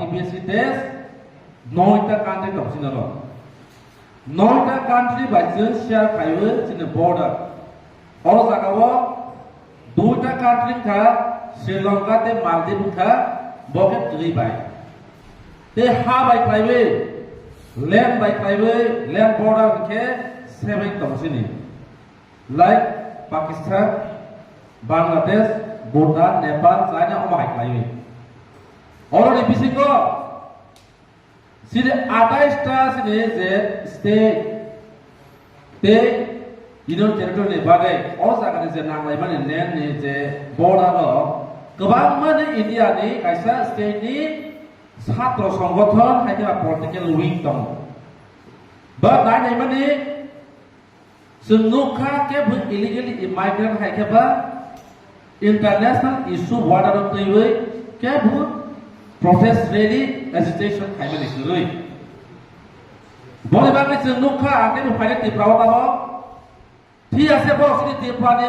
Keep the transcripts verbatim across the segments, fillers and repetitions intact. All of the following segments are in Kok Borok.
U P S C test noita country tong sini oro. Noita country bai chwng share khaiwi chini border. O jagao duita country wngkha Sri Lanka tei Maldives wngkha, bo khe twi bai. Tei ha bai khlaiwi, land bai khlaiwi, land border hwnkhe seven tong sini. Like Pakistan, Bangladesh, Bhutan, Nepal, China omo hai khlaiwi. Oroni bisingo sini atais ta sini je state tei Union Territory ni bagwi o jaga ni je nanglaimani land ni je border o kwbangma ni India ni kaisa state ni satro songgothon hai khe political wing tongo. Ba nai naimani Chwng nukha kebo illegally immigrant hai khe ba international issue border o twiwi kebo protest rally agitation khaimani kwrwi. Boni bagwi chwng nukha ang kebo phaini Tripura o tamo. Thik ase borok chini Tripura ni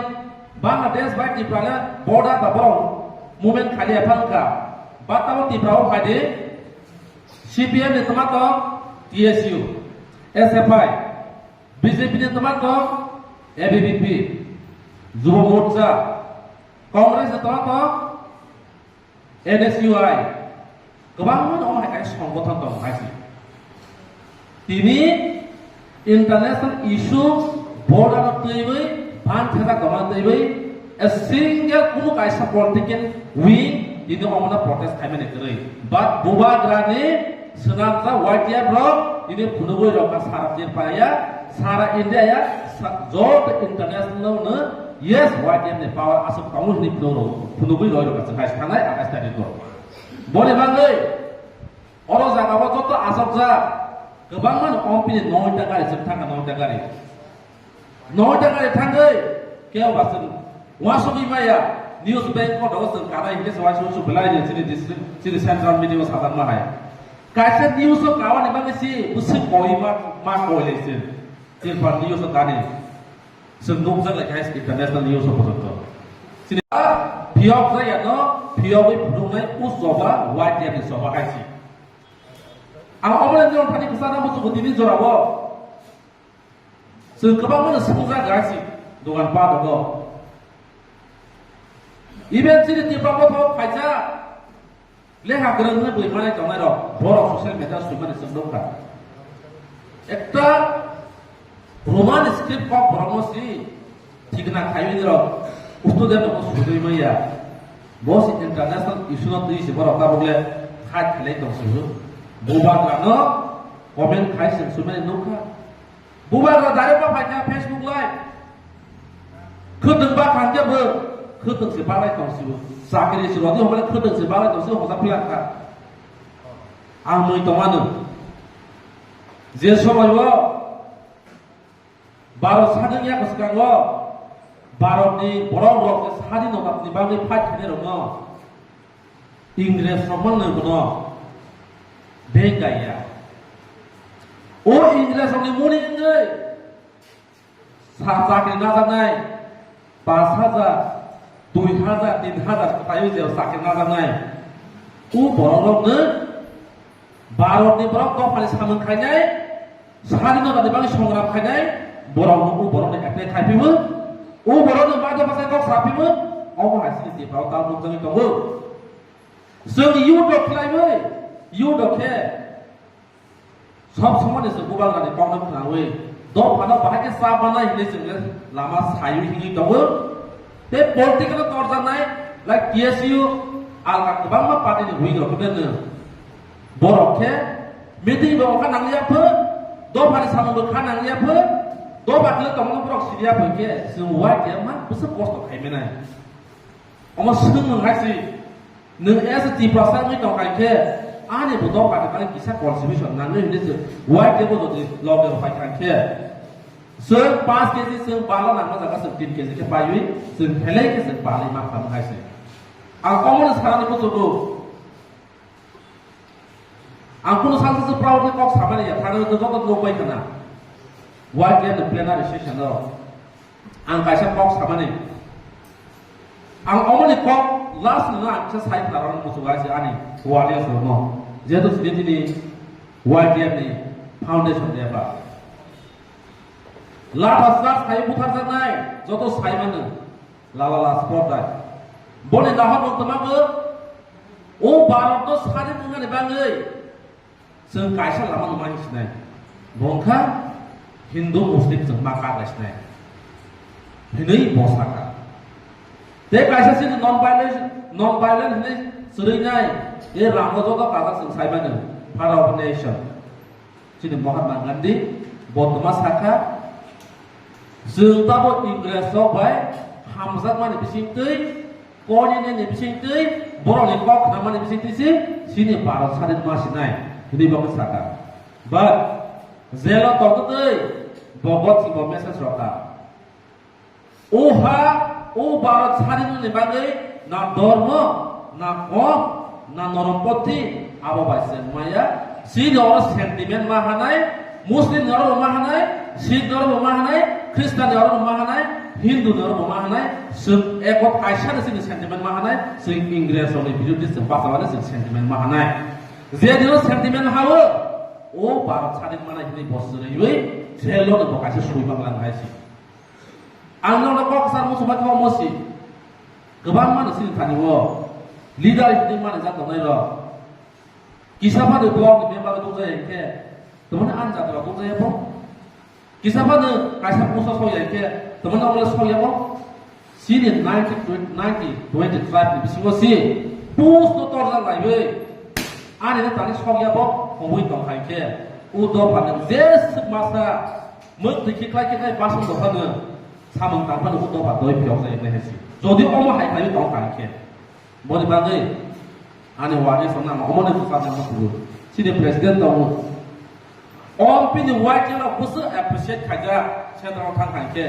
Bangladesh bai Tripura ni border ba borok movement khali apha wngkha. Ba tamo Tripura o phaidi C P M ni twma tong T S U, S F I, B J P ni twma tong A B V P, Jubo Morcha, Congress ni twma tong N S U I, kwbangma no hai kaisa songbothon tong hai se. Tini international issue border no twiwi ban thajak tongma twiwi a single kunu kaisa political wing tini omono protest khaimani kwrwi. But Bubagrani swnamjak Y T F rok tini phunugwi rokha sara Tripura, sara India ya, sa-, joto international no yes Y T F ni power aswk tongo hwnwi phunugwi rokha chwng hai sanai akai starting ko. Boni bagwi oro jaga o joto asokjak kwbangma no M P ni noita gari chwng thangkha noita gari. Noita gari thangwi kebo ba chwng uansugwi maya news bank koto o chwng kanai hinkhe se uansuk uansuk belai ni chini district chini central media o sajakma hai. Kaisa news o kawani bagwi si bwswk koi ma, ma koi lai se. Tirpal news o kani. Chwng nukjak lai khe international news o pojonto. Chini phiyok jaya no phiyogwi phunuknai u choba Y T F ni choba hai si. Ang omo ni jora thani kwchana muchungo tini jora o. Chwng kwbangma no swngjago hai si dogan pat rogo. Even chini Tipra Motha o phaijak. Lekha kwrwng hwnwi bui manai tongnai rok, borok social media swimani chwng nukha. Ekta Roman script kok borokno si thikna khaiwi rok student rokno sudui manya. Bo si international issue no twi si borok tabuk le fight khlai tong si. Bubagra no comment khai chwng swimani nukha. Bubagra direct ma phaikha Facebook live. Khwtwng ba thangkhe bo khwtwng se balai tong sibo. Chakri se rodi hobole khwtwng se balai tong sibo hoda pila kha. Ang mui tongmano. Je somoi o Bharat sadin ya kwskango Bharat ni borok rok je sadin no bagwi fight khainai rokno Ingres rok man nang bono beng gaiya. O Ingres rok ni muni wngwi sa chakri najaknai pash hajar, dui hajar, tin hajar kwtaio je chakri najaknai. O borok rokno Bharat ni borok dophani samung khainai, sadinota ni bagwi songram khainai, borok no o borok ni apply khai phimo, o borok no ma dophasai kok sa phimo, omo hai sini Tripura o tal nukjagwi tongo. Chwng youth rok khlaiwi, youth rok khe sob somoni chwng bubagrani kokno khwnawi, dophano bahai khe cha manai hinwi chwng le lama saiwi himwi tongo. Tei political o torjaknai, like T S U, alka kwbangma party ni wing rok khe no borok khe meeting bo kha nangliya pho, dophani samung bo kha nangliya pho, dopha khe tongmani borok siriya pho khe chwng wai khe ma bwswk kosto khai manai. Omo swngmung hai se, nwng as a Tiprasa wngwi tong khai khe, ani bo dopha ni bagwi kisa contribution nangwi hwnwi se, wai tebo jodi loge rok pai khai khe, chwng paanch K G, chwng bala nangma jaga chwng tin K G khe paiwi, chwng helai khe chwng balai ma khlama hai se. Ang omo no sanani muchungo, Ang kunu salsa se proud ni kok samani ya, thani joto nukbai khana. Y T F ni plenary session o ang kaisa kok samani. Ang omoni kok last no ang kisa sai khna rok muchungo se ani audience rok no. Jehetu chini tini Y T F ni foundation day ba. Latha chak sai butharjaknai joto sai mano Lala Lajpat Rai. Boni dahor no twmago o Bharat no sadin wngnani bagwi chwng kaisa lama numa hinsinai. Bo wngkha Hindu Muslim chwng ma kar lai sinai. Hinwi bo sakha. Tei kaisa chini non violence, non violence hinwi chwrwinai, e Ramo joto kajak chwng sai mano, Father of Nation. Chini Mahatma Gandhi, bo tongma sakha, chwng tabo Ingres rok bai hamjakmani bisingtwi, koinene ni bisingtwi, borokni kok khnamani bisingtwi se, chini Bharat sadin ma sinai, hinwi bo khe sakha. But, jelo tongtwtwi, bo gotsi bo message rokha. O ha, o Bharat sadinani bagwi na dhormo, na kom, na norom pothi, abo bai se maya. Chini oro sentiment ma hanai, Muslim ni oro ma hanai, Sikh ni oro ma hanai, Christian ni oro ma hanai, Hindu ni oro ma hanai, chwng ekot kaisa ni chini sentiment ma hanai, chwng Ingres rokni biruddhe chwng bachawani chwng sentiment ma hanai. Je dino sentiment hawo, o Bharat sadin manai hinwi bo chwrwiwi, jelo no bo kaisa sui banglang hai si. Ang nono kok sar muchungma khe omo si. Kwbangma no sini thani o. Leader hinwi mani jak tongnai rok. Kisa phano block ni member tong jaya khe, tongmani ani jat rok tong jaya bo. Kisa phano kaisa post o sok ya khe, tongmani omo sok ya bo. Sini nineteen, twenty, nineteen, twenty-five ni bisingo si post no torjak laiwi. Ani no tani sok ya bo, hongwi tong khai khe. O dopha ni je swk masa Mwk twi khiklai khiklai basong dopha no samung tangphano o dopha doi phiyok jai wngnai hai se. Jodi omo hai khlaiwi tong kha hinkhe, boni bagwi ani warning song nang omo ni bwsajak no phuru. Chini president tongo. Om pini Y T rok bwswk appreciate khaijak central thang kha hinkhe.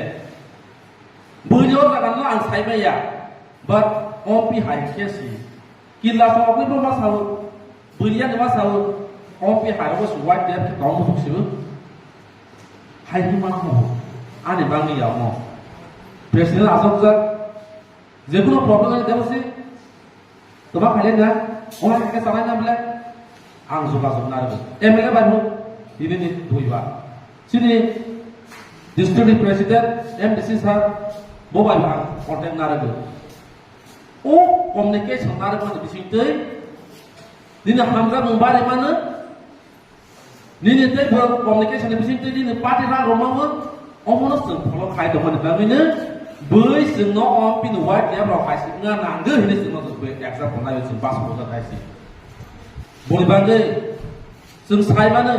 Buini o jaga no ang sai maya, but Om pi hai khe si. Kila songoknwi bo ma sao, buini ani ma sao, Om pi hai rogo si Y T F khe tong musuk sibo. Hai hi ma mo, ani bangni ya mo. President asokjak, jekuno problem ani debo si, toma khaile na, o hai khe sanai na bile, ang jogajog narwgo. M L A bai bo, tini ni dui ba. Chini district ni president, M D C sir, bo bai bo ang contact narwgo. O communication narwkmani bisingtwi nini hamjakmung barimano, nini tei borok communication ni bisingtwi nini party rang romano, omono chwng follow khai tongmani bagwino bui chwngno o pini Y T F rok hai se wngna nangwi hinwi chwngno chwng bui example naiwi chwng bus boja khai se. Boni bagwi chwng sai mano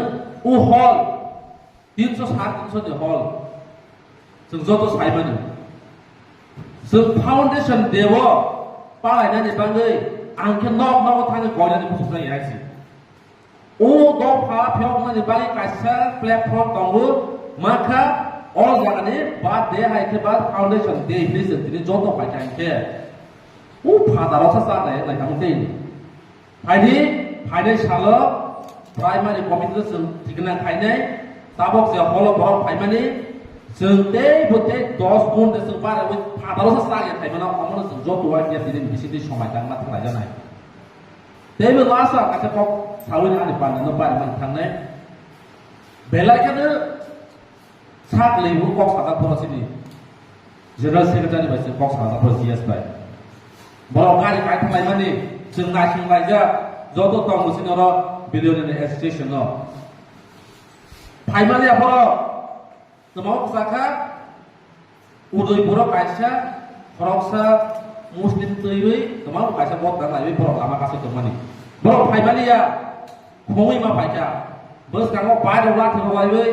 o hall tinso sat tinso ni hall. Chwng joto sai mano. Chwng foundation day o palainani bagwi ang khe nok nogo thangwi koinani muchungjak ya hai se. O dopha phiyoknani bagwi kaisa platform tongo, makha o jagani birthday hai khe ba foundation day hinwi chwng tini joto paikha hinkhe. O phataro sa sa nai nai tamo tei. Phaidi, phainai salo primary committee no chwng thikna khainai, tabok je holo borok phaimani, chwng tei bo tei dos gun de chwng bare wi phataro sa sa ya phaimano, omono chwng joto wa ya tini bisingtwi somai tangma thanglaijak nai. Tei bo last o kaisa kok sawi ani panda no bare man thangnai. Belai kheno Sak lei bo kok sajak phoro chini General Secretary bai se kok sajak phoro G S bai. Borok gari kai thang laimani chwng naising laijak joto tongo chini oro Billionaire Association no. Phaimani aphoro twmao kwchakha Udaipuro kaisa khoroksa Muslim twiwi twmao kaisa bot dang laiwi borok lama kasui tongmani. Borok phaimani ya. Khongwi ma paikha. Bwskango bike rok lathi rok laiwi,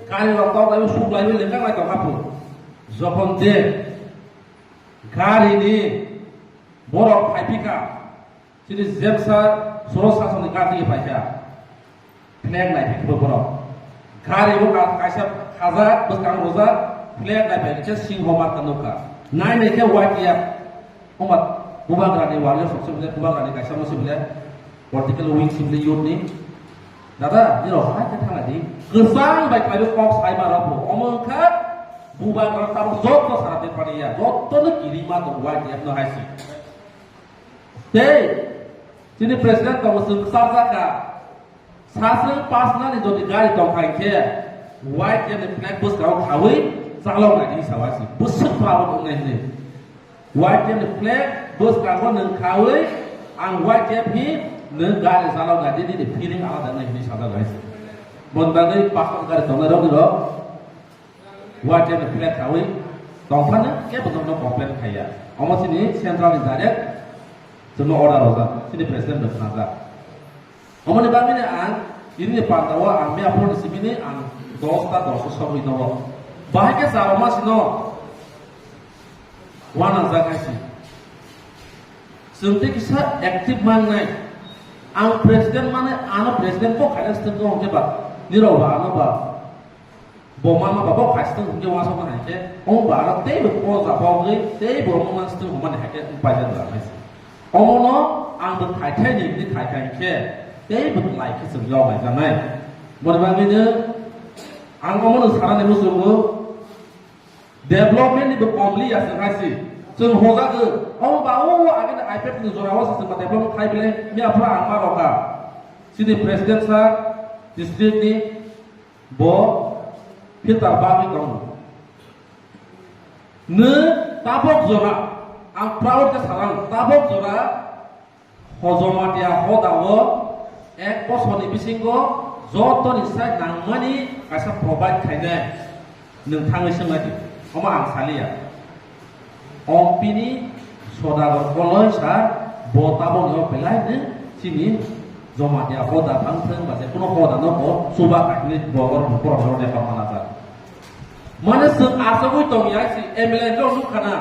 gari rok tok laiwi, suk laiwi, lengkak lai tongkha phuru. Jokhon je gari ni borok phaiphikha, chini jemsa soro sasoni gari paikha. Flag naiphikha borok. Gari bo ka-, kaisa khajak, bwskang rojak, flag naiphai khe singho marka nukha. Nai nai khe Y T F. Omo Bubagrani warrior sok se bile, Bubagrani kaisa mo se bile, political wing se bile youth ni. Dada, nirok hai khe thangna di. Kwchang bai khlaiwi kok sai ma rok bo. Omo wngkha Bubagra tabuk joto sara de paniya. Joto no kiri ma tong Y T F no hai se. Tei Chini president tongo chwng kwchar jakha. Saswng personal ni jodi gari tongkha hinkhe, Y T F ni flag bwskango khawi chalok nai hinwi sawi si. Bwswk proud wngnai hinwi. Y T F ni flag bwskango nwng khawi ang Y T F hi nwng gari chalok nai di, nini feeling alada wngnai hinwi sajak hai si. Boni bagwi pastor gari tongnai rok ni rok. Y T F ni flag khawi tongphano kebo jotono complain khaiya. Omo chini central ni direct chwngno order rojak, chini president bai khnajak. Omoni bagwino ang ini ni panda o ang miyaphuru ni simi ni ang dos ta dos o sogwi tongo. Bahai khe charwma sino wanajak hai si. Chwng tei kisa active mangnai. Ang president mane ano president bo khaina swtwng tong khe ba, nirok ba ano ba. Bo mama ba bo khai swtwng hwnkhe uansukma hai khe, omo ba ano teibo poja bogwi, teibo omo man swtwng hwnmani hai khe wng paijak da hai se. Omono ang bo khai khai ni hwnwi khai khai khe, teibo lai khe chwng yok lai janai. Boni bagwino ang omono sanani muchungo, development ni bo kom li ya chwng hai se. Chwng hojago, omo ba o agini I P F ni jora o se chwng ba development khai bele, miya phra ang ma rokha. Chini president sir, district ni, Bo filter bagwi tongo. Nw tabok jora, ang proud khe salang, tabok jora Hojomatiya hoda o ek bosor ni bisingo joto ni sai nangmani kaisa provide khainai nwng thangwi swngna di. Omo ang saliya. Ompini Sodagar Koloi sir, bo tabok yo belai ni chini Jomatiya hoda thang thang ba je kuno hoda no bo chuba kainwi bo borok ni borok no record mana jak. Mane chwng achugwi tong ya si M L A rok nuk khana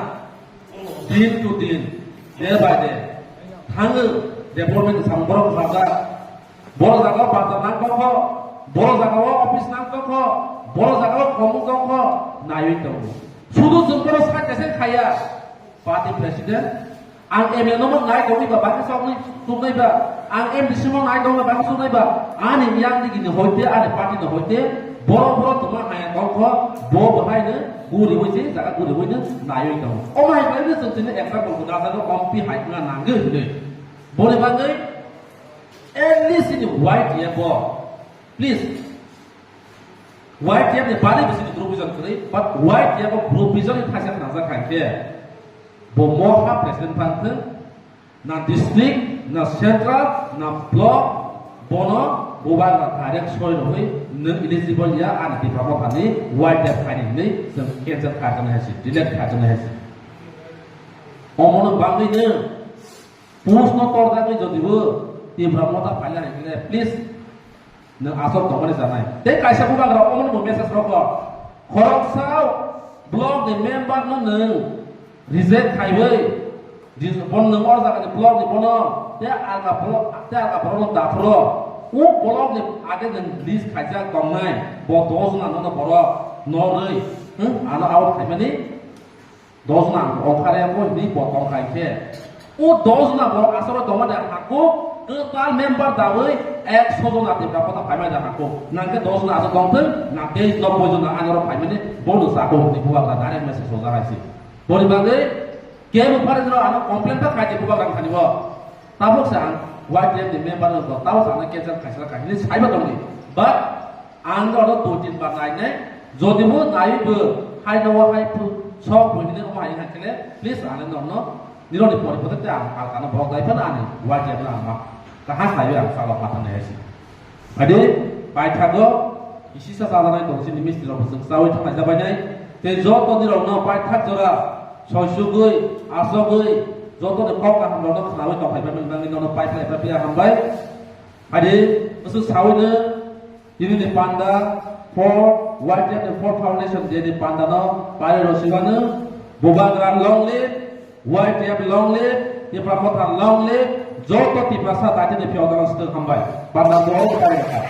din to din, day by day. Thangwi development sam borok sajak. Boro jaga o bazar nang tongkho, boro jaga o office nang tongkho, boro jaga o khomung tongkho, naiwi tongo. Sudu chwng boro sak kesa khaya, party president, ang M L A no mo nai tongwi ba, bakhe sok nai, sok nai ba, ang M D C mo nai tongwi ba, bakhe sok nai ba, ani yang digi ni hoite, ani party no hoite, boro boro tongma haya tongkho, bo bahai no guri wi se, jaga guri wi no naiwi tongo. O mai bai no chwng tini example ko da jaga ompi hai na nangwi hinwi. Boni bagwi At least in Y T F o, please, Y T F ni bari bisi ni group vision kwrwi, but Y T F o group vision ni thaisa khnajak hai khe, bo moha president phang thung, na district, na central, na block, bono bubagra direct soi rogwi nwng eligible ya ani Tipra Motha ni Y T F phaini hinwi chwng cancel khajaknai hai se, delete khajaknai hai se. Omono bagwi nwng Post no torjakwi jodi bo Tipra Motha phaila hai khe, please, nwng aswk tongmani janai. Tei kaisa bubagra omono bo message rokho. Khoroksa block ni member no nwng reject khaiwi, dis-, bono nwng o jaga ni block ni bono tei alga block, tei alga borok no daphro. O block ni age nwng list khaijak tongnai, bo dos jona nono borok norwi, hmm, ano out khaimani. Dos jona ang ongkhare bo hinwi bo tongkha hinkhe. O dos jona borok asoro tongma de hakuk, kwtal member dawi ekso jona Tipra Motha phaimani de hakuk. Nangkhe dos jona aswk tongthung, na tei nobboi jona ani oro phaimani bono chakuk hinwi bubagra direct message sojak hai se. Boni bagwi kebo pharengrok ano complain ta khai di bubagra thani bo. Tabuk se ang Y T F ni member no tabuk se ano cancel khaisala khai hinwi saiba tongdi. But ang no dui tin bar nai nai, jodi bo nai bo hai no hai phu sok bo hinwi omo hai hai kele, please ang no no nironi pori pori te ang alkano borok dai phano ani Y T F no ang ma kaham sai ang salok ma thang nai si. Ade paithago isi sa sa nai tong sini misti rok sing sawi thang nai jabai nai. Te joto nirok no paithak jora soisugwi asogwi joto ni kok kaham rok no khnawi tong phai bai mani no no paithak bai pia hambai. Ade usu sawi no Tini ni panda four, Y T F ni four foundation day ni panda no pari rosibano, Bubagra long live, Y T F long live, Tipra Motha long live, joto Tiprasa dati ni piyok dalam situ hambai. Panda bo pari rokha.